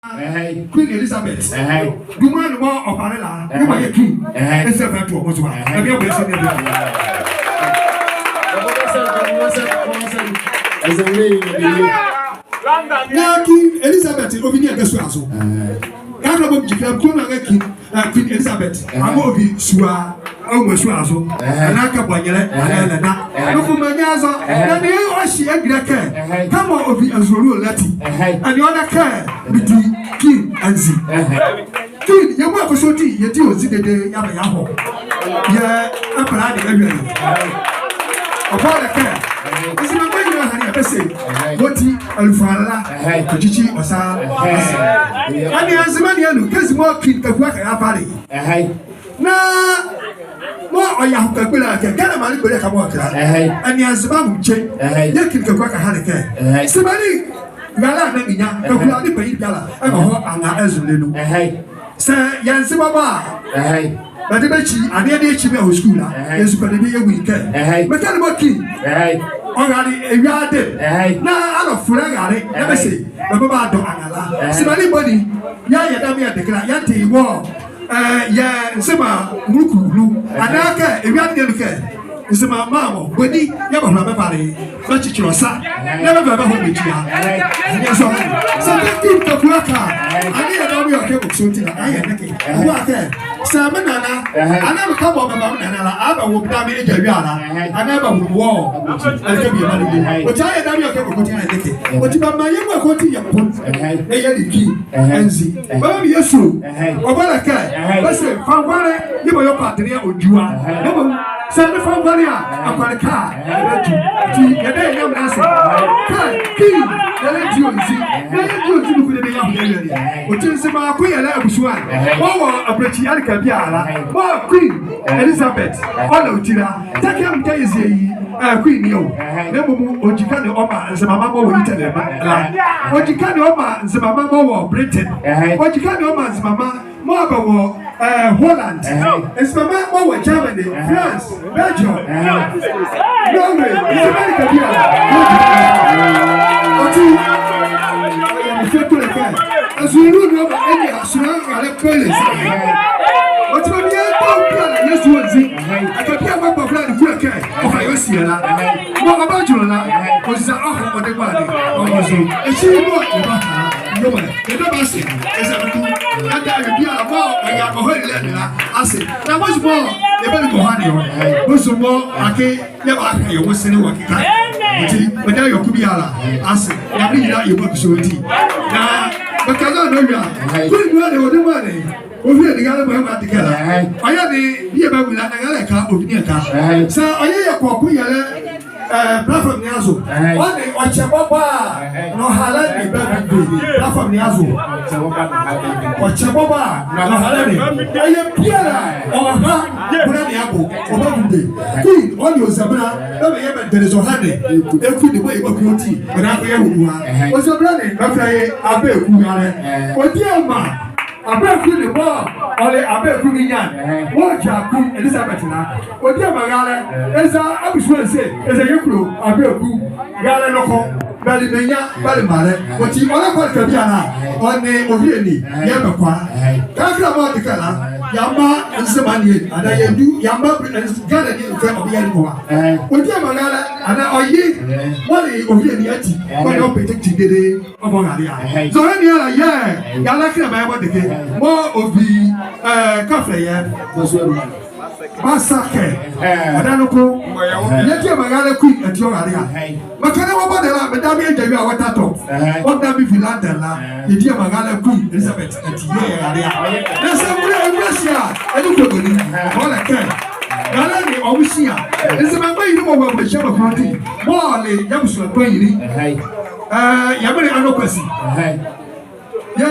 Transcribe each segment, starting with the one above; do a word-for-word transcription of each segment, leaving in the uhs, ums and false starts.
Ɛhɛe. Queen Elizabeth. Ɛhɛe. Duma ne mɔɔ ɔbale la. Ɛhɛe. Yemɔ yɛ king. Ɛhɛe. Eza ɛva ɛto ɔ zo a. Ɛhɛe. Ɛbia bɛ ɛse ne ɛbia. Ɛhɛe. Na King Elizabeth, ɔvi ne ɛda sua zo. Ɛhɛe. Kakra bɔ me gyikyi la, mekulo nu a king, eh, Queen Elizabeth. Ɛhɛe. Amaa ɔvi sua. Awo me sua zo. Ɛhɛe. Ɛnee aka bɔnyɛlɛ. Ɛhɛe. Ɛnee ɛlɛna. Ɛhɛe. Noko manyia zo. Ɛhɛe. Na ɛnee ɔhye adwulɛ kɛ. Ɛhɛe. Kɛmɔ ɔvi azule ɔlati. Ɛhɛe. Ɛnee ɔda kɛ medi king anzi. Ɛhɛe. King, yɛmɔ ɛ kɔsɔɔti, yɛdi ɔ nzi dedee, yɛaba yɛahɔ. Yɛ ɛpɛla ne ɛwia ye. Ɛhɛe. Ɔbɔ le kɛ. Ɛhɛe. Nzema mgbanyinli ɛhane a bɛse. Ɛhɛe. Wɔti alufa la. Ɛhɛe. Ɔkyekye ɔ sa. Ɛhɛe. Ase. Ɛhɛe. Ɛnee Nzema ne anu, kɛzi mɔɔ King Kaku Aka yɛavale ye. Ɛhɛe. Na mɔɔ ɔyɛ ahoka gbole la kɛ, Ghana maanle gbole ɛhye mɔɔ ɔkile la. Ɛhɛe. Ɛnee Nzema anwumkye. Ɛhɛe. Yɛɛ King Kaku Aka hale kɛ. Ɛhɛe. Nzema ne raalɛ a na menya. Ɛhɛe. Kakula ne panyin biala ɛmɛhɔ anrɛɛ azule nu. Ɛhɛe. Saa yɛ Nzema bɔ a. Ɛhɛe. Bɛde bɛkyi, ɛnee yɛde yɛkyi bɛ ɛhɔ school la. Ɛhɛe. Yɛ nzukɔ ne bie yɛwule kɛ. Ɛhɛe. Mekɛ ne mɔɔ King. Ɛhɛe. Ɔrale ewiade. Ɛhɛe. Na alɔfolɛ rale. Na bɛse. Ɛhɛe. Bɛbadɔ anrɛɛ la. Ɛhɛe. Nzema ne boni. Yɛɛ yɛdayɛ mɔɔ yɛdekɛ la, yɛtee wɔ, eh, yɛ Nzema muluku nu. Ɛnee kɛ, ewiade ne anu kɛ. Nzema maanle mɔ, boni, yɛɛ bɛhola bɛvale, bɛkyekyelɛ ɔ sa. Ɛhɛe. Na bɛva bɛhɔ bɛkyia. Ɛhɛe. Ɛnee zo. Saa kɛ King Kaku Aka. Ɛhɛe. Ɛnee yɛdayɛ mɔɔ yɛkɛ bɔ kɔsɔɔti la, ayɛ neke. Ɛhɛe. Ɔboa kɛ. Saa me nana. Ɛhɛe. Ɛnee mekɛ bɔ bɛba me nana la, abɛwo me dame egya wia la. Ɛhɛe. Ɛnee ɛbɛwo wɔ. Ɛhɛe. Ɛleka bie ma ne. Ɛhɛe. Ɔti ayɛ dame ɔkɛ bɔ kɔsɔɔti ayɛ neke. Ɛhɛe. Ɔti bɛmaa yɛmɔ ɛ kɔsɔɔti yɛpo. Ɛhɛe. Na yɛde king. Ɛhɛe. Anzi. Ɛhɛe. Bɛmaa me yɛsulo. Ɛhɛe. Ɔbɔ le kɛ. Ɛhɛe. Bɛse, Faankwale, yemɔ yɛ ɔ pardon a ɔdwu a. Ɛhɛe. Yemɔ, saa ne Faankwale a, ɛhɛe, akwale ka. Ɛhɛe. Ɛbɛdwu. Ɔti yɛda yɛ Nyamenle ase. Ɛhɛe. Kɛ, king, yɛlɛdi ɔ nzi. Ɛhɛe. Na yɛdi ɔ nzi noko ne bie yɛahɔ yɛawie. Ɛhɛe. Ɔti Nzema koyɛlɛ abusua. Ɛhɛe. Mɔɔ wɔ abolokyi ɛleka biala. Ɛhɛe. Mɔɔ Queen Elizabeth. Ɛhɛe. Ɔla ɔ ti la. Tɛkɛ mekɛ yɛzie ye, eh, Queen ne o. Ɛhɛe. Na mɔɔ ɔgyi kane ɔmaa Nzemama mɔɔ wɔ Italy la. Ɛhɛe. Ɔgyi kane ɔmaa Nzemama mɔɔ wɔ Britain. Ɛhɛe. Ɔgyi kane ɔmaa Nzemama mɔɔ bɛwɔ, eh, Holland. Ɛhɛe. Nzemama mɔɔ wɔ Germany, ɛhɛe, France, Belgium, ɛhɛe, Norway, Nzema ne ka biala. Ɔti, ɛyɛ me fie tole kɛ. Ɛzo nu ne ɔba ɛnee asona raalɛ kpele sa. Ɛhɛe. Ɔti bɛmaa yɛda ɔ biala yɛzo ɔ nzi. Ɛhɛe. Ɛka biala mɔɔ bɛhola ne kulo kɛ. Ɔfa yɛ ɔsie la. Ɛhɛe. Mɔɔ ɔbadwolo la. Ɛhɛe. Ɔza ɔhɔ ɔde bɔ ade. Ɔwɔ zo. Ɛkyi mɔɔ yɛbaha. Yemɔ. Yɛda bɛ ase. Ɛza bɛku. Ɛda yɛ biala mɔɔ ɔyɛ ɔhɔ ɛlɛ ne la. Ase. Na mɔɔ zo mɔɔ. Yɛbɛle mɔɔ ha ne ɔ. Ɛhɛe. Mɔɔ zo mɔɔ. Ake. Yɛbaha yɛ wɔ sene wɔ keka. Ɔti. Ɔda yɛ ko biala. Ase. Yɛbɛle yila yɛ mɔɔ kɔsɔɔti. Na. Bɛkala na wia. Ɛhɛe. Ko ni mɔɔ ne ɔde mɔɔ ne. Ɔvi ne raalɛ mɔɔ ɛmɔ adekɛ la. Ɛhɛe. Ɔyɛ ne, bie bɛwula na raalɛ ka, ɔvi ne ka. Ɛhɛe. Saa ɔyɛ yɛ kɔkɔ yɛlɛ, eh, platform ne azo. Ɛhɛe. Ɔne ɔkyɛ bɔbɔ a, ɛhɛe, na ɔhalɛ ne bɛ bi platform ne azo. Ɔkyɛ bɔbɔ a, na ɔhalɛ ne. Ɛyɛ biala, ɔha, bɛla ne abo, ɔba bi. Queen, ɔne ɔzabula, bɛbɛyɛ bɛ dɛlɛ zɔ ha ne. Ɛku ne mɔɔ yɛbaku ɔ ti, bɛla ko yɛ ɔ nu a. Ɛhɛe. Ɔzabula ne, bɛfɛlɛ ye, Abɛɛku raalɛ. Ɛhɛe. Ɔdi ɔmaa. Abɛɛku ne mɔɔ, ɔle Abɛɛku ne nyia. Ɛhɛe. Mɔɔ ɔgya Queen Elizabeth la. Ɔdi ɔmaa raalɛ. Ɛhɛe. Eza abusua nse, eza yɛ kulo, Abɛɛku. Raalɛ noko, bɛle menli, bɛle mraalɛ. Ɛhɛe. Ɔti, ɔlɛkɔ ɛleka biala, ɛhɛe, ɔnle ɔhene ni, ɛhɛe, yɛɛ bɛkɔ a. Ɛhɛe. Kakra mɔɔ ɔde kɛ la, ɛhɛe, yɛamaa Nzema ne, anaa yɛndu, yɛamaa, eh, Ghana ne fɛɛ ɔbɛyɛ ne mɔɔ a. Ɛhɛe. Ɔdi ɔmaa raalɛ, anaa ɔye, ɛhɛe, mɔɔ le ɔhene ni ati, ɛhɛe, mɔɔ le ɔpɛtɛ ti dedee. Ɔbɔ raalɛ a. Ɛhɛe. Zɔhane ala yɛɛ. Ɛhɛe. Yɛala kile maa yɛbɔ ndekɛ. Ɛhɛe. Mɔɔ ɔvi, eh, kafle yɛ. Basakɛ. Ɛhɛe. Ɔdaye noko. Ɛhɛe. Yɛdi ɔmaa raalɛ Queen ati ɔ raalɛ a. Ɛhɛe. Mekɛ ne wɔbɔ dɛ la, medame egya wia wɔtatɔ. Ɛhɛe. Ɔdame vi London la. Ɛhɛe. Yɛdi ɔmaa raalɛ Queen Elizabeth ati yɛ raalɛ a. Ɛhɛe. Na saa mule ɛwula si a, ɛne kɔbɔni. Ɛhɛe. Ɔlɛkɛ. Raalɛ ne ɔwɔ si a. Ɛhɛe. Nzema mgbanyinli mɔɔ wɔ abɛkyia bɛ kɔnti. Mɔɔ le yɛ abusua mgbanyinli. Ɛhɛe. Eh, yɛ menli Anɔkwasi. Ɛhɛe. Yɛ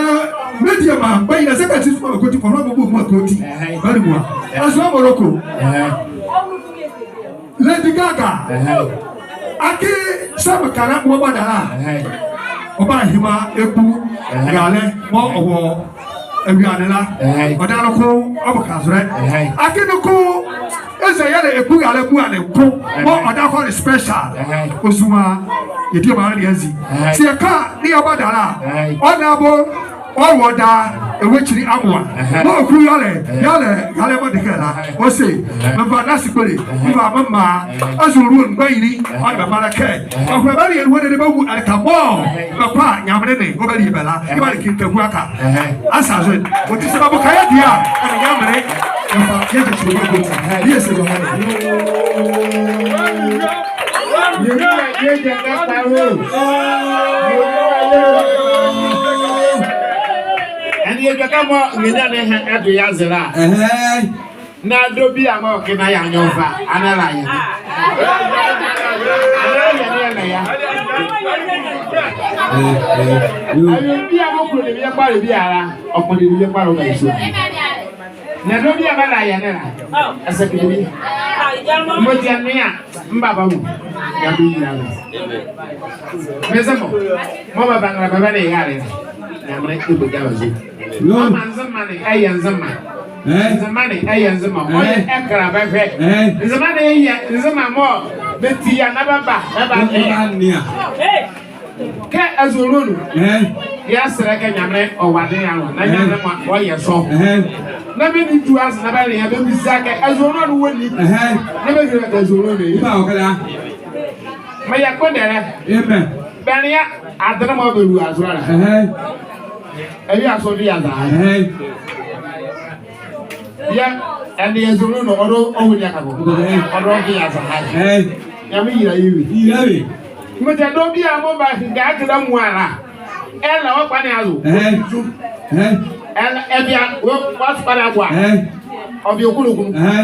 mediema mgbanyinli, eza kɛ ati suma bɛ kɔnti, kɔhɔlɔ bɛ bɔ kuma kɔnti. Ɛhɛe. Bɛnlɛmua. Ɛhɛe. Azɔ Morocco. Ɛhɛe. Lady Gaga. Ɛhɛe. Akee saa mekala mɔɔ ɔbadala. Ɛhɛe. Ɔbahima ekpu. Ɛhɛe. Raalɛ mɔɔ ɔwɔ Awiane la. Ɛhɛe. Ɔdaye noko ɔboka zolɛ. Ɛhɛe. Akee noko eza yɛlɛ ekpu raalɛ muala noko. Ɛhɛe. Mɔɔ ɔdaye noko ɔle special. Ɛhɛe. Ɔzua yɛdi ɔmaa raalɛ ne anzi. Ɛhɛe. Saa yɛka ne yɛbadala. Ɛhɛe. Ɔdaye noko Ɔwɔ daa, ɛwɔ akyiri amoa. Ɛhɛ. Na ɔkru yalɛ, ɛhɛ, yalɛ, yalɛ mɔɔ de kɛ la. Ɛhɛ. Ɔse, ɛhɛ, meva nase kpole, ɛhɛ, meva me mra, ɛhɛ, Azo Oluo mgbanyinli, ɛhɛ, ɔnee me mra la kɛ. Ɛhɛ. Ɔkpɛ bɛle yɛ nuhua ne bɛwu ɛleka mɔɔ, ɛhɛ, bɛkɔ a Nyamenle ne, ɔbɛlie bɛ la, ɛhɛ, yɛbale kintahua ka. Ɛhɛ. Asa zo, ɔti saa bɛboka yɛ deɛ a, ɛnee Nyamenle, yɛfa, yɛgye kyi wɔ bɛ bɔ ti. Ɛhɛ. Yɛ se bɛ ha ne. Yɛ, yɛ, yɛ, yɛ, yɛ, yɛ, yɛ, Ɛnee yɛdwɛkɛ mɔɔ nrenyia ne ɛhye ɛdo yɛ aze la. Ɛhɛ. Na dɔbi a mɔɔ kɛ na yɛanyɛ ɔva, anee ɛlɛyɛ ne. Anee ɛlɛyɛ ne, ɛlɛyɛ. Ɛ, ɛ, ɛ. Awie bie a mɔɔ kulo ne bie kpalɛ biala, ɔkpondɛ ne bie kpalɛ ɔba yɛ sua. Na dɔbi a bɛlɛyɛ ne la, ɛsɛ kɛ dɔbi. Mɔɔ ɛdie ne a, mbaba mu, Nyamenle yila bɛ. Meze mɔ, mɔɔ bɛbanrɛla bɛ bɛnea yɛ rale la, Nyamenle ɛbɔ gya bɛzo. Yoo. Ɔmaa Nzema ne ɛyɛ Nzema. Ɛɛ. Nzema ne ɛyɛ Nzema. Ɛɛ. Ɔyɛ ɛkɛla bɛhwɛ. Ɛɛ. Nzema ne ɛyɛ Nzema mɔɔ bɛti ye na bɛba, bɛbanea. Bɛbanea. Kɛ Azo Oluo nu. Ɛɛ. Yɛsɛlɛ kɛ Nyamenle ɔwɔ adenle anwo. Na, ɛɛ, Nyamenle mɔɔ ɔyɛ sɔ. Ɛɛ. Na bɛnle dwu aze na bɛnlea, bɛbisa kɛ Azo Oluo nu wɔ ni. Ɛɛ. Na bɛhile kɛ Azo Oluo nu. Ba ɔkɛ la. Mɔɔ yɛ kpondɛlɛ. Amen. Bɛnlea adenle mɔɔ bɛlua zo la. Ɛɛ. Ɛyɛ asɔ bi aza. Ɛɛ. Yɛ, ɛnee Azo Oluo nu, ɔdɔ, ɔwɔ ni aka ko. Ɛɛ. Ɔdɔ ɔvi aza. Ɛɛ. Nyamenle yila ye wie. Yila wie. Mɔɔ ɛdie dɔbi a mɔɔ bɛhile kɛ la muala. Ɛlɛ ɔkpane azo. Ɛɛ. Ɛlɛ, ɛbia, wɔ, wɔ kpane azo a. Ɛɛ. Ɔbia ɔkɔlɔkɔlɔ. Ɛɛ.